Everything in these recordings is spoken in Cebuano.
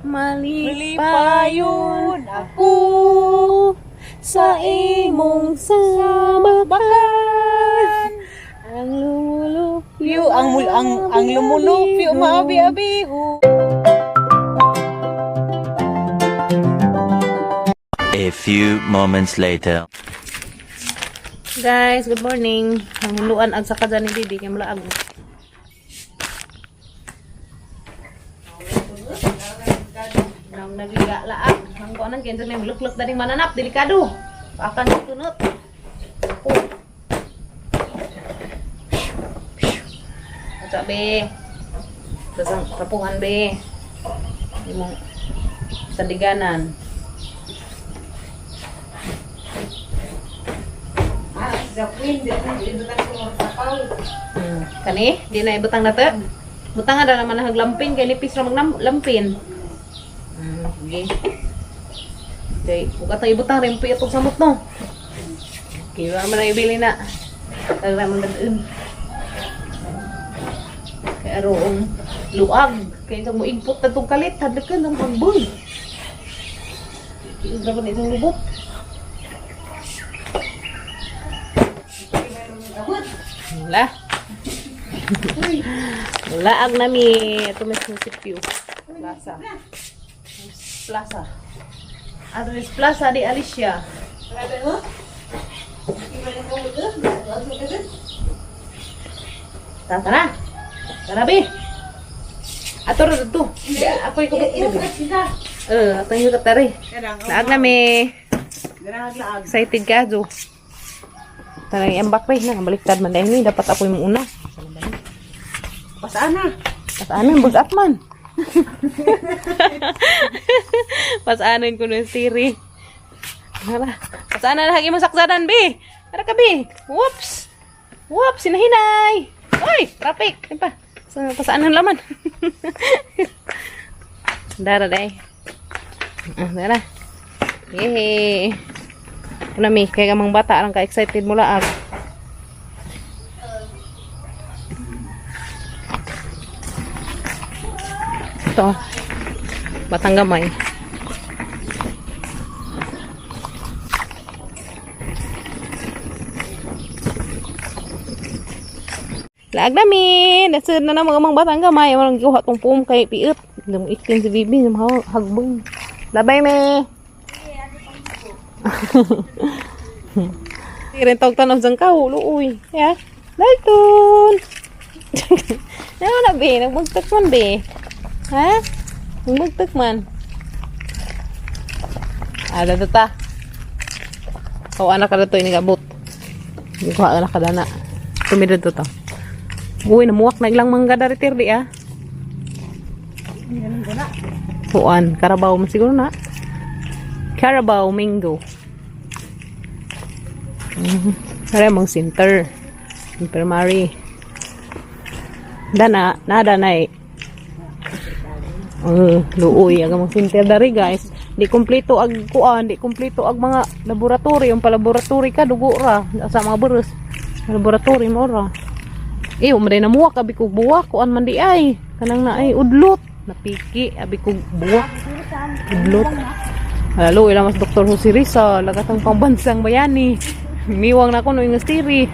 Malipayon ako sa imong samakan. Ang lumulupyo Ang mul ang lumulupyo maabi-abiho. A few moments later. Guys, good morning. Ang huluan ag sa kadyan ni Bibi kay mulaag. Nang nagiga laag. Ang kuanan kay may luklok daning mananap, delikado. Akan tunot. Oh. Ato be. Tasang kapuhan be. Imong sandiganan. Kani, di na ibutang nato. Butang nga naman ang haglampin kay nipis ra maglampin. Sige. Kay ug atong ibutang rin piyot og samot no. Okay, wa man ang ibili na. Tara man dadun. Kay aroong luag kay sa mo igpot na tong kalit hadlakan ang pagboy. Kay ra ba itong lubot? Wala. Laag nami. Ito may munisipyo. Plaza. Plaza. Ato is Plaza de Alicia. Tara, tara. Tara, be. Ato ra dito. Ako ikubot ni be. Eh, ato yung katari. Laag nami. Excited ka, Jo. Tara, i-ambak rin na. Baliktad man dahil ni. Dapat ako yung una. Pasaan na. Pasaanin, bugat man. Pasaanin ko ng siri. Tara. Pasaanan na hagi mo saksanan, be. Tara ka, be. Whoops. Whoops, sinahinay. Oy, traffic. Ano pa? Pasaanan laman. Dara, day. Ah, dara. Yehey. Ano mi, kaya mga bata, arang ka-excited mo laag. Ito. Batang gamay. Laag nami. Nasud na na mga mga batang gamay. Walang gikuha tong puom kay piit. Damo ikin si bibi. Damo hagbong. Labay me. Rin tawag tanaw dyan ka. Luoy. Ya. Dalton. Ano na be? Nagbagtak man be. Ha? Nagbagtak man. Ah, dato ta. O, anak ka na to, inigabot. Ikuha ka na kadana. Tumidod to to. Uy, namuwak na ilang mangga dari tirdi ah. Kuan, Carabao man siguro na. Carabao mango. Para mong center. Infirmary. Dana, nada na eh. Luoy ang mong center dari guys. Di kumpleto ag kuan, di kumpleto ag mga laboratory, yung pa-laboratory ka dugo ra sa mga burus. Laboratory mo ra. Eh, umaday na muwak abi kog buwak kuan man di ay. Kanang na ay udlot, napiki abi kog buwak. Udlot. Lalo ilang mas Dr. Jose Rizal, lagatang pambansang bayani. Miwang na ko no nga stiri.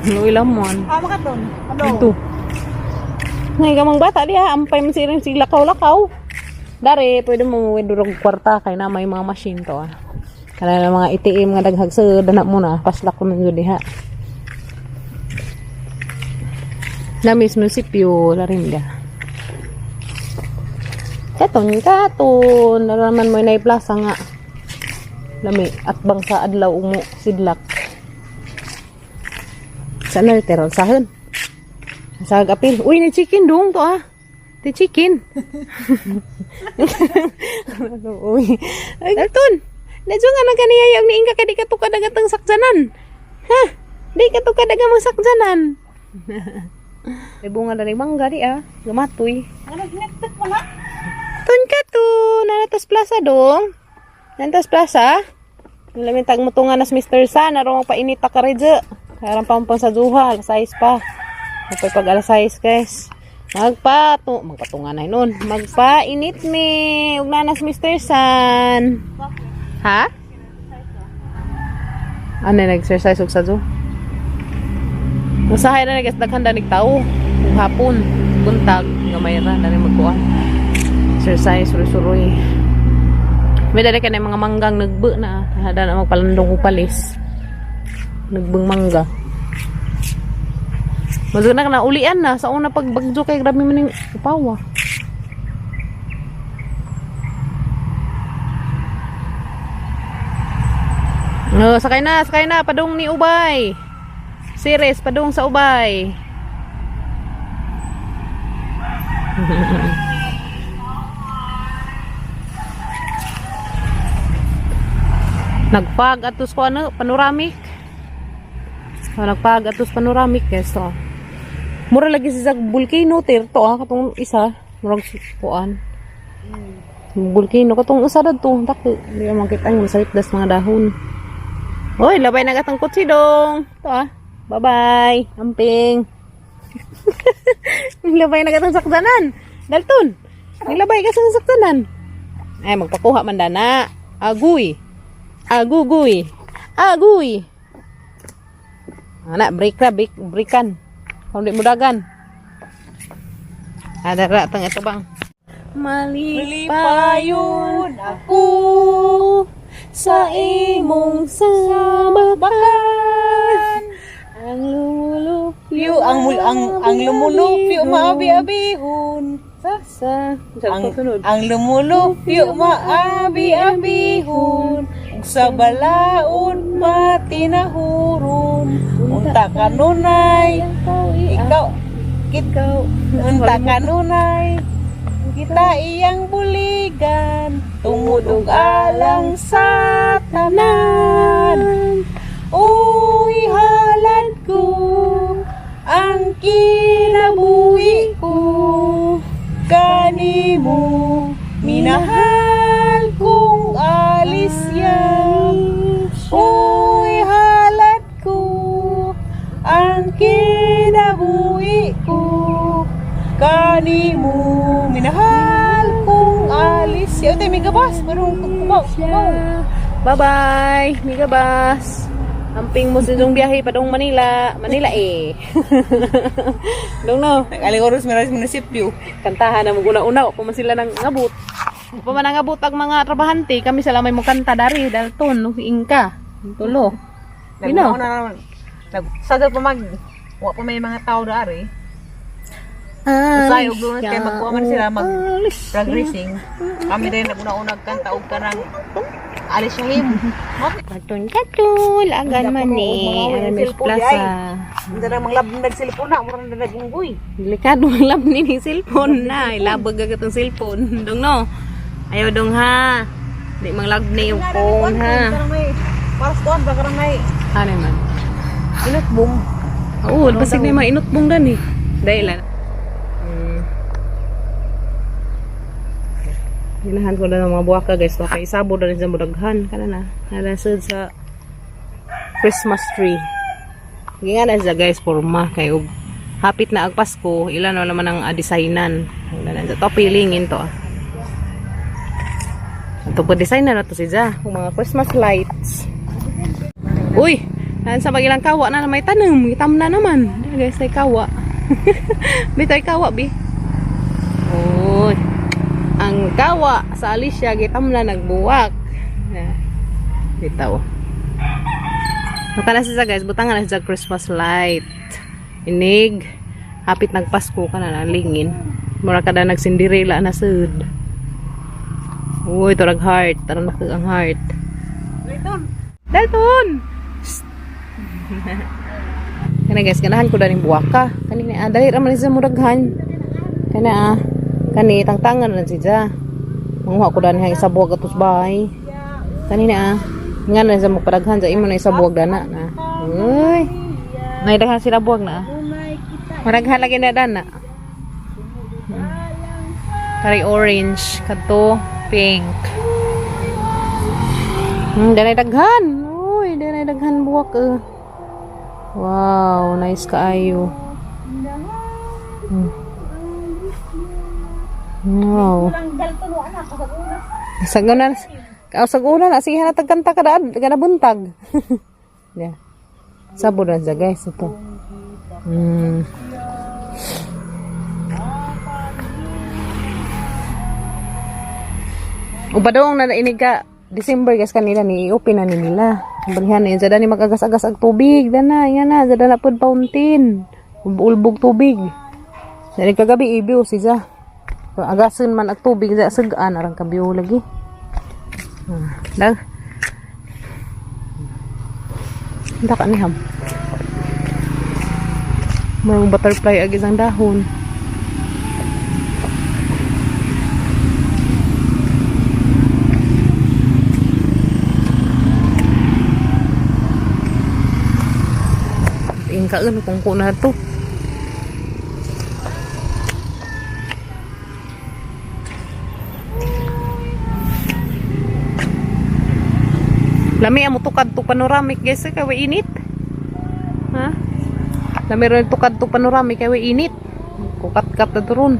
Luoy lamon. Ah, makaton. Ano? Ito. Ngay kamang bata diha, ampay man silang si lakaw-lakaw. Dari, pwede mo durog kwarta kay na may mga machine to ah. Kana na mga ATM nga daghag sa dana mo na, paslak ko man jud diha. Na mismo si Pio Larinda. Katon, katon. Naraman mo na plaza nga. Lami, at bang sa adlaw umo sidlak. Saan na literal? Sahon. Sa apil. Uy, ni chicken dong to ah. Ti chicken. Uy. Ay, Dalton. Medyo nga na kaniya yung niingka ka di ka tukad agatang sakjanan. Ha? Di ka tukad agamang sakjanan. May bunga na rin mangga di ah. Gamatoy. Ano ginagtak mo na? Tun ka to. Nanatas Plaza dong. Nanatas Plaza. Lamin tag mo tunga nas Mr. San. Arong painita ka rin dyan. Karang pampang sa duha. Alas 6 pa. Napay pag alas 6 guys. Magpato, magpatungan na noon. Magpainit mi ug nanas Mr. San. Ha? Ano nag-exercise og sa zoo? Usahay na guys, daghan danig tao. Ug hapon, buntag, gamay ra dali magkuan. Exercise suroy-suroy. May dali ka na yung mga manggang nagbe na. Hada na magpalandong upalis. Nagbeng mangga. Mas na na ulian na sa una pagbagyo kay grabe man yung upawa. No, sakay na, padung ni Ubay. Series, padung sa Ubay. Nagpag atos ko ano, panoramic. So, nagpag atos panoramic guys to. Mura lagi si sa volcano tir to ah katong isa, murag kuan. Volcano katong usa dadto, dako. Di man makita ang masakit das mga dahon. Hoy, labay na gatang kutsi dong. To ah. Bye-bye. Amping. Labay na gatang sakdanan. Dalton. Nilabay ka sa sakdanan. Ay, magpakuha man dana. Aguy. Aguguy. Aguy. Ana, break ra, break, breakan. Kung di mo dagan. Ada ra tang ito bang. Malipayon ako sa imong sabakan. Ang lumulupyo Ang mul ang lumulupyo maabi-abihon. Sa Ang lumulupyo maabi-abihon. Ug sa balaon matinahuron. Unta kanunay ikaw ikaw unta kanunay kita iyang buligan tungod og alang sa tanan. Uy, halad ko ang kinabuhi ko kanimo, minahal kong alis yan. Uy, halad ko ang kinabuhi ko kanimo, minahal kong alis yan. Uy, may gabas, parang kumaw, kumaw. Bye-bye, Migabas. Amping mo sa dong biyahe padong Manila. Manila eh. Dong no. Nag-aligoros meron munisipyo. Kantahan na mo una-una pa man sila nang ngabot. Pa man nangabot ang mga trabahante, kami sila may mukanta dari Dalton, no, si Inka. Tulo. Dino. Nag-una naman. Nag-sada pa mag wa pa may mga tao dari. Usay og Lunes kay magkuha man sila mag drag racing. Kami din nag-una-una kanta og kanang alis siya him. Katun katul, agan man ni Aramis Plaza. Hindi na manglab nagsilpon na, mura na nagunggoy. Delikado ang lab ni ni cellphone na. Ilabag agad ang cellphone. Dong no. Ayaw dong ha. Di manglag ni yung phone ha. May para sa kuan ba karang may Ano man? inot boom. Oo, basig na yung mga inutbong dan eh. Dahil lang. Ginahan ko na ng mga buwaka guys. So, kay isabo na rin sa mudaghan. Kana na. Kana sa Christmas tree. Ginga na siya guys, forma. Kay og hapit na ang Pasko, ilan wala man ang designan. Wala na. Ito, pilingin to ah. Ito po design na to siya. Yung mga Christmas lights. Uy, naan sa bagilang kawa na may tanom. Itam na naman. Di, guys, ay kawa. Bi, tayo kawa, bi. Uy. Ang kawa sa Alicia, gitam na nagbuwak. Yeah. Bitaw. Mata na siya guys, butangan na siya Christmas light. Inig, hapit nagpasko ka na nalingin. Mura ka na nagsindirela na sud. Uy, turag heart. Tarang na ang heart. Dalton. Dalton! Psst. Kana guys, ganahan ko daning buwaka. Kani na, ah, dali ra man siya muraghan. Kana ah, kani tangtangan na siya. Manguha ko dani isa buwag atos bahay. Kani na ah. Nga na siya magpadaghan sa imo na isa buwag dana na. Uy. Nay daghan sila buwag na. Ah. Maraghan lagi na dana. Kari orange, kadto pink. Danay daghan. Uy, danay daghan buwak eh. Wow, nice kaayo. Wow. Ang Dalton wa na kasag-una. Saguna. Saguna na sige na tagkanta kada kada buntag. Yeah. Sabo na siya guys ito. Ubadong na nainig ka December guys kanila ni i-open na ni nila. Balihan na yun. Sada ni mag-agas-agas ang tubig. Dana, yan na. Sada na pod fountain. Ulbog tubig. Dali kagabi ibiw si za. Agasan man ang tubig za sagaan arang kabiyo lagi. Dag. Daka ni ham. May butterfly ag isang dahon. Ingkaan kung kuna to. Lami amo tukad to panoramic guys kay way init. Ha? Lami ron tukad to panoramic kay way init. Kukat-kat na doon.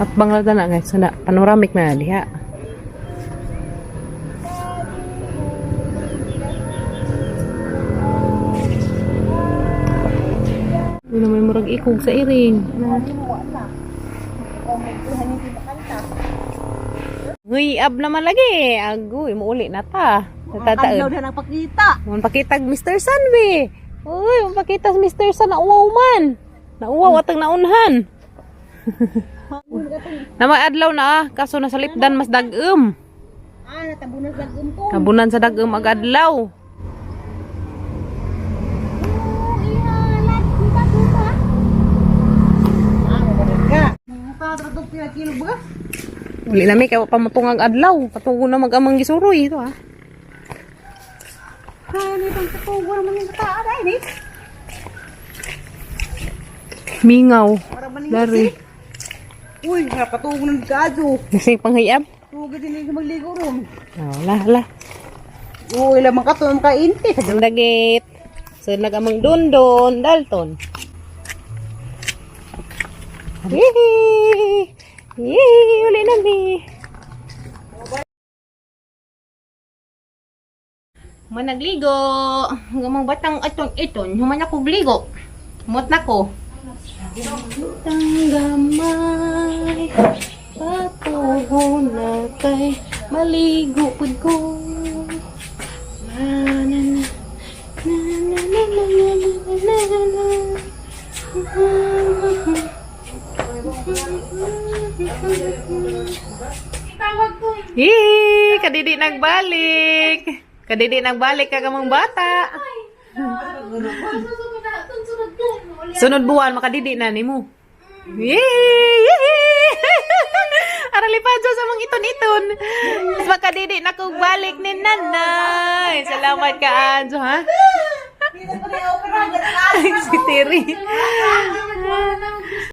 At bangla na guys, na panoramic na diha. Hindi naman murag ikog sa iring. Uy, ab naman lagi. Agoy, muuli na ta. Adlaw Natataon. na nang pakita. Mun pakitag Mr. Sun we. Uy, mun pakita si Mr. Sun nauwaw man. Nauwaw atang naunhan. Nama adlaw na ah, kaso nasa lipdan mas dag-um. Ah, natabunan sa gumpo. Tabunan sa dag-um ag adlaw. Ah, ka. Mga kilo ba? Uli na mi kay wa pa mutungag adlaw. Patugo na mag-amang gisuroy ito ah. Ay, itong tutugo naman yung kataan ay ni. Mingaw. Para maning Dari. Uy, nakatugo ng kadyo. Kasi panghiyab. Tugo din yung magligo ron. Oh, la la. Uy, lamang ka to, kainti. Ang dagit. So nagamang dondon, Dalton. Yee! Yee! Uli na mi. Managligo. Gamang batang atong iton. Human ako gligo. Mot na ko. Batang gamay. Patugo na kay maligo pud ko. Na na na. Na na na na na na na na. Yee! Kadidi nagbalik. Kadidi nagbalik ka kamang bata. Sunod buwan makadidi na nimo. Yee! Yee! Aralipad sa mong iton-iton. Mas makadidi na kog balik ni nanay. Salamat ka, Anjo, ha? Si Terry.